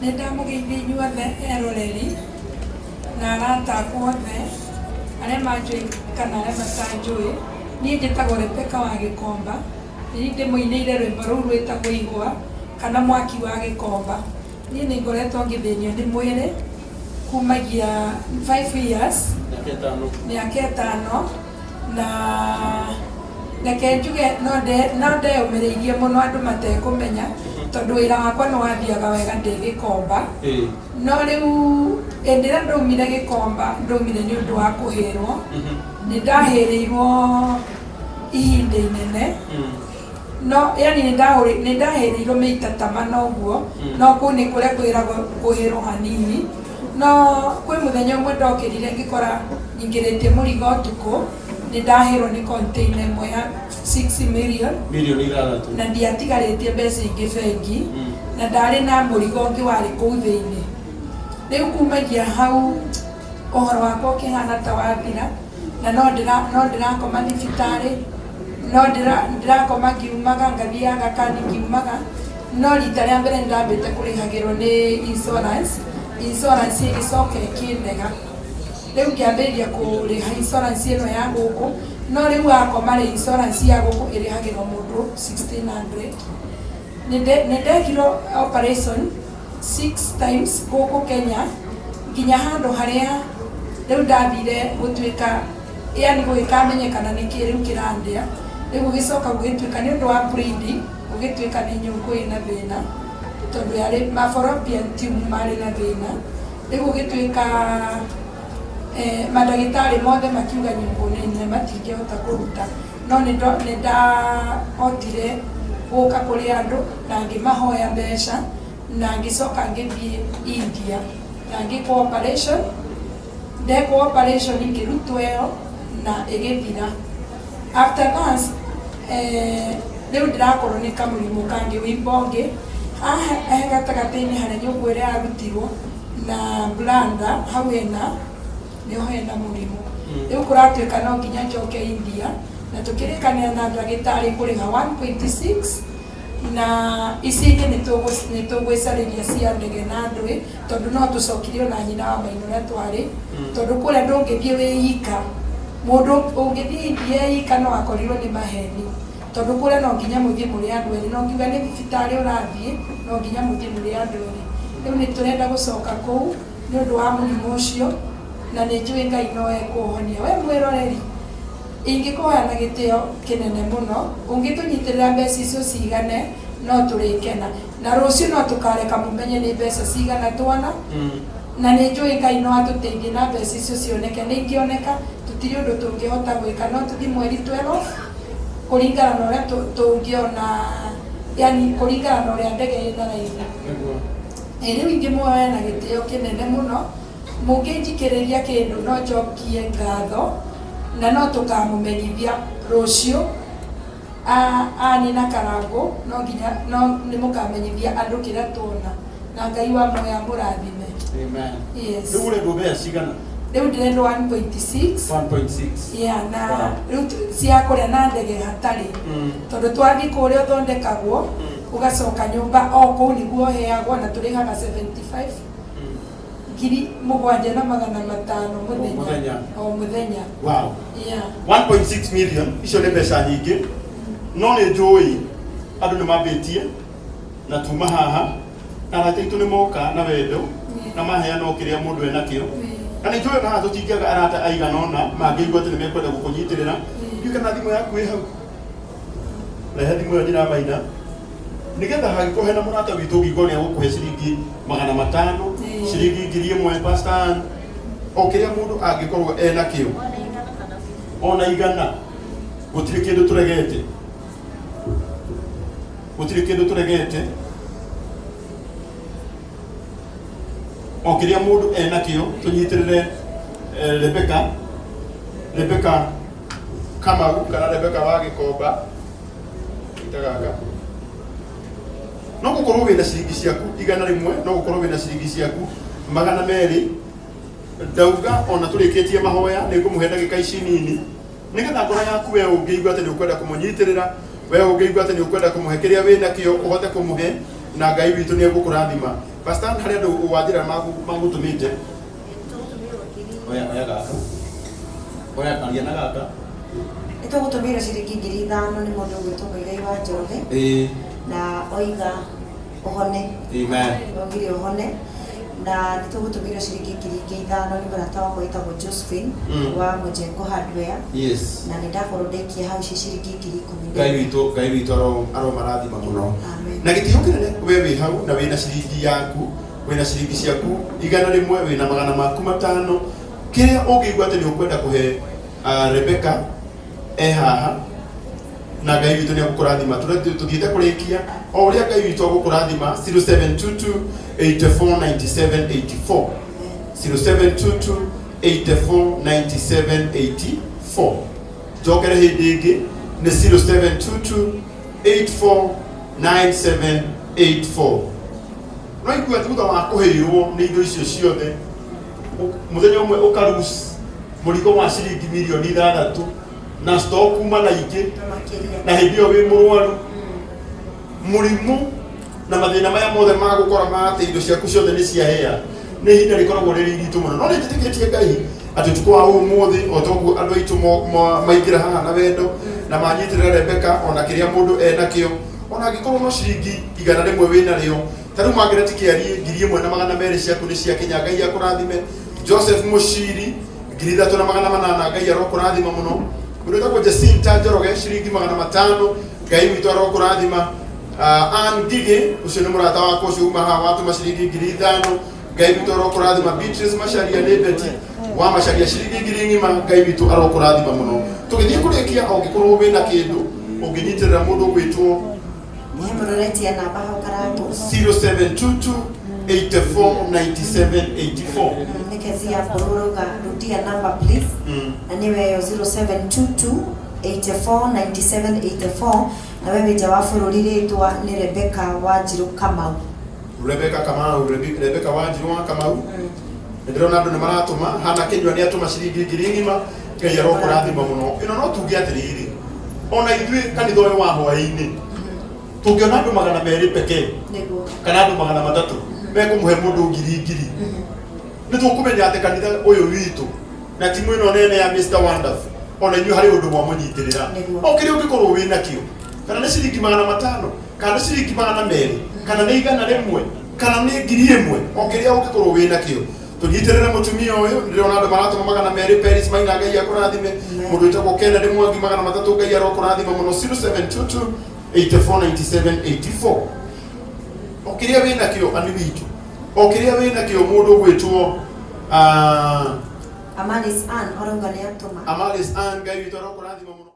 Nĩ ndamũgeithia inyuothe eroreri na arata akwa othe arĩa manjũĩ kana arĩa matanjũĩ. Niĩ njĩtagwo Rebecca wa Gĩkomba, nĩ niĩ ndĩmũinĩire rwĩmbo rũu rwĩtagwo Igwa kana Mwaki wa Gĩkomba. Niĩ nĩ ngoretwo ngĩthĩnio nĩ mwĩrĩ kumagia 5 years. Mĩaka 5. Mĩaka 5, na reke njuge no ndeyũmĩrĩirie mũno andũ matekũmenya, tondũ wĩra wakwa nĩ wathiaga wega ndĩ Gĩkomba. No rĩu hĩndĩ ĩrĩa ndaumire Gĩkomba, ndaumire nĩ ũndũ wa kũhĩrwo. Nĩ ndahĩrĩirwo ihinda inene. No yani nĩ ndahĩrĩirwo mĩita ta mana ũguo. No kũu nĩ kũrĩa kwĩragwo kũhĩrwo hanini. No kwĩ mũthenya ũmwe ndokĩrire ngĩkora nyingĩrĩtie mũrigo ũtukũ, nĩ ndahĩrwo nĩ container ĩmwe ya 6 million. Mirioni 6. Na ndiatigarĩtie mbeca ingĩ bengi. Na ndarĩ na mũrigo ũngĩ warĩ kũu thĩinĩ. Rĩu kumagia hau ũhoro wakwa ũkĩhana ta wathira, na no ndĩrakoma thibitarĩ, no ndĩrakoma ngiumaga, ngathiaga kandi ngiumaga. No rita rĩa mbere nĩndambĩte kũrĩhagĩrwo nĩ insurance. Insurance ĩgĩcoka ĩkĩndega, rĩu ngĩambĩrĩria kũrĩha insurance ĩno ya gũkũ. No rĩu wakoma rĩ, insurance ya gũkũ ĩrĩhagĩrwo mũndũ 1600. Nĩ ndekirwo operation six times gũkũ Kenya, nginya handũ harĩa rĩu ndathire gũtuĩka, yani gũgĩkamenyekana nĩkĩ rĩu kĩrandĩa. Rĩu gũgĩcoka gũgĩtuĩka nĩ ũndũ wa bleeding, gũgĩtuĩka nĩ nyũngũ ĩna thĩna, tondũ yarĩ ma fallopian tube marĩ na thĩna. Rĩu gũgĩtuĩka mandagĩtarĩ mothe makiuga nyũngũ nĩ nene, matingĩhota kũruta. No nĩ ndahotire gũka kũrĩ andũ na ngĩmahoya mbeca, na ngĩcoka ngĩthiĩ India na ngĩkwo operation. Ndekwo operation ngĩrutwo ĩyo na ĩgĩthira. After that, rĩu ndĩrakorwo nĩ kamũrimũ kangĩ wimbo ũngĩ haha he gatagatĩ-inĩ harĩa nyũngũ ĩrĩa yarutirwo na bladder, hau hena nĩho hena mũrimũ. Rĩu kũratuĩka no nginya njoke India, na tũkĩrĩkanĩra na ndagĩtarĩ kũrĩha 1.6, na ici ingĩ nĩ tũgwĩcarĩria cia ndege na ndũĩ, tondũ no tũcokirie ona nyina wa maina ũrĩa twarĩ. Tondũ kũrĩa ndũngĩthiĩ wĩ ika. Mũndũ ũngĩthiĩ India e ika no akorirwo nĩ maheni, tondũ kũrĩa no nginya mũthiĩ mũrĩ andũ erĩ. No ngiuga nĩ thibitarĩ ũrathiĩ, no nginya mũthiĩ mũrĩ andũ erĩ. Rĩu nĩ tũrenda gũcoka kũu nĩ ũndũ wa mũrimũ ũcio, na nĩ njũĩ Ngai no ekũũhonia. We mwĩroreri, ingĩkũhoya na gĩtĩo kĩnene mũno, ũngĩtũnyitĩrĩra mbeca icio cigane, no tũrĩkena. Na rũciũ no tũkareka mũmenye nĩ mbeca cigana tuona. Na nĩ njũĩ Ngai no atũteithie na mbeca icio cioneke. Nĩ ingĩoneka, tũtirĩ ũndũ tũngĩhota gwĩka, no tũthiĩ mweri 12 kũringana na ũrĩa tũngĩona, yani kũringana na ũrĩa ndege ĩna raithi. Ĩ rĩu ingĩmuoya na gĩtĩo kĩnene mũno, mũngĩnjikĩrĩria kĩndũ no njokie ngatho, na no tũkamũmenyithia rũciũ. Ani na Karangũ, no nginya no nĩ mũkamenyithia andũ kĩrĩa tuona, na Ngai wa muoyo amũrathime. Amen. Yes. Rĩu ũrendwo mbeca cigana? Rĩu ndĩrendwo 1.6. 1.6. Yeah, na rĩu cia kũrĩa na ndege hatarĩ. Tondũ twathiĩ kũrĩa ũthondekagwo, ũgacoka nyũmba o kũu nĩguo ũheagwo, na tũrĩhaga 75, 7500 mũthenya. Mũthenya. O mũthenya. Yeah. 1.6 million, icio nĩ mbeca nyingĩ, no nĩ njũĩ andũ nĩ mambĩtie na tuma haha, na arata aitũ nĩ moka na wendo na maheana o kĩrĩa mũndũ enakĩo. Na nĩ njũĩ ona haha tũtingĩaga arata aigana ũna mangĩigua atĩ nĩ mekwenda gũkũnyitĩrĩra. Ndiũĩ kana thimũ yaku ĩ hau. Rehe thimũ ĩyo, nyina maina, nĩgetha hangĩkorwo hena mũrata witũ ũngĩigua nĩ agũkũhe ciringi 500, ciringi 1000, Pastor Ann, o kĩrĩa mũndũ angĩkorwo enakĩo, ona 100, gũtirĩ kĩndũ tũregete, gũtirĩ kĩndũ tũregete. O kĩrĩa mũndũ enakĩo tũnyitĩrĩre Rebecca, Rebecca Kamau kana Rebecca wa Gĩkomba. Ita gaka, no gũkorwo wĩna ciringi ciaku 100, no gũkorwo wĩna ciringi ciaku 200. Ndauga ona tũrĩkĩtie mahoya nĩ ngũmũhe ndagĩka ici nini, nĩgetha ngoro yaku we ũngĩigua atĩ nĩ ũkwenda kũmũnyitĩrĩra, we ũngĩigua atĩ nĩ ũkwenda kũmũhe kĩrĩa wĩ nakĩo, ũhote kũmũhe. Na Ngai witũ nĩ egũkũrathima. Pastor, harĩ andũ wa njĩra magũtũmĩte. Oya, oya gaka, oya, aria na gaka. Nĩ tũgũtũmĩirwo ciringi 5,000 nĩ mũndũ ũgwĩtwo Mũigai wa Njoroge. Na oiga ũhone. Amen. Oigire ũhone. Na nĩ tũgũtũmĩirwo ciringi ngiri ingĩ 5 nĩ mũrata wakwa wĩtagwo Josephine wa Mũjengo Hardware. Na nĩ ndakorwo ndaikia hau ici ciringi 10,000. Ngai witũ aromarathima mũno. Amen. Na gĩtĩo kĩnene we wĩ hau na wĩna ciringi yaku, wĩna ciringi ciaku 100, wĩna 500, kĩrĩa ũngĩigua atĩ nĩ ũkwenda kũhe Rebecca e haha, na Ngai witũ nĩ agũkũrathima. Tũthiĩte kũrĩkia, o ũrĩa Ngai witũ agũkũrathima. 0722 84 97 84, 0722 84 97 84. Njokere hĩndĩ ĩngĩ, nĩ 0722 84 97 84. No igua thutha wa kũhĩirwo nĩ indo icio ciothe, mũthenya ũmwe ũkarus mũrigo wa ciringi mirioni 6 na stock kuma na ingĩ. Makĩria. Na hĩndĩ ĩyo wĩ mũrwaru mũrimũ na mathĩna maya mothe ma gũkora ma atĩ indo ciaku ciothe nĩ ciahĩa, nĩ ihinda rĩkoragwo rĩrĩ iritũ mũno. No nĩ njĩtĩkĩtie Ngai atĩ ũtukũ wa ũmũthĩ, o toguo andũ aitũ maingĩra haha na wendo na manyitĩrĩra Rebecca, ona kĩrĩa mũndũ enakĩo, ona angĩkorwo no ciringi 100 wĩ narĩo, ta rĩu Margaret Kĩarie, 1,200 ciaku nĩ cia kinya. Ngai akũrathime. Joseph Mũciri, 3,800, Ngai arokũrathima mũno. Mũndũ wĩtagwo Jacinta Njoroge, ciringi 500, Ngai witũ arokũrathima. Ann Ngigĩ, ũcio nĩ mũrata wakwa ũcio uma haha watũma ciringi 5,000, Ngai witũ arokũrathima. Beatrice Macharia, nĩ Betty wa Macharia, ciringi 1,000, Ngai witũ arokũrathima mũno. Tũgĩthiĩ kũrĩkia, ũngĩkorwo wĩna kĩndũ ũngĩnyitĩrĩra mũndũ ũgwĩtwo He mũroretia namba hau, Karangũ. 0722 84 97 84. Nĩ Kezia Mbũrũ rauga, "Rudia namba please." Na nĩwe yo 0722 84 97 84. Na we wĩ nja wa bũrũri, rĩtwa nĩ Rebecca Wanjirũ Kamau. Rebecca Kamau, Rebecca Wanjirũ wa Kamau. Nĩ ndĩrona andũ nĩ maratũma hana Kĩnyua nĩ atũma ciringi 1,000, Ngai arokũrathima mũno. Ĩno no tuge atĩrĩrĩ, ona ithuĩ kanitha ũyũ wa hwaĩ-inĩ tũngĩona andũ 200 pekee kana andũ 300 mekũmũhe mũndũ ngiri ngiri, nĩ tũkũmenya atĩ kanitha ũyũ witũ na timu ĩno nene ya Mr Wonderful, ona inyuĩ harĩ ũndũ mwamũnyitĩrĩra. O kĩrĩa ũngĩkorwo wĩ nakĩo, kana nĩ ciringi 500, kana nĩ ciringi 200, kana nĩ 100, kana nĩ 1,000, o kĩrĩa ũngĩkorwo wĩ nakĩo, tũnyitĩrĩre mũtumia ũyũ. Ndĩrona andũ maratũma 200. Peris Maina, Ngai akũrathime. Mũndũ wĩtagwo Kennedy Mwangi, 300, Ngai arokũrathima mũno. 0722 84 97 84, o kĩrĩa wĩ nakĩo, ani witũ, o kĩrĩa wĩ nakĩo. Mũndũ ũgwĩtwo Amalis Ann orauga nĩ atũma. Amalis Ann, Ngai witũ arokũrathima mũno.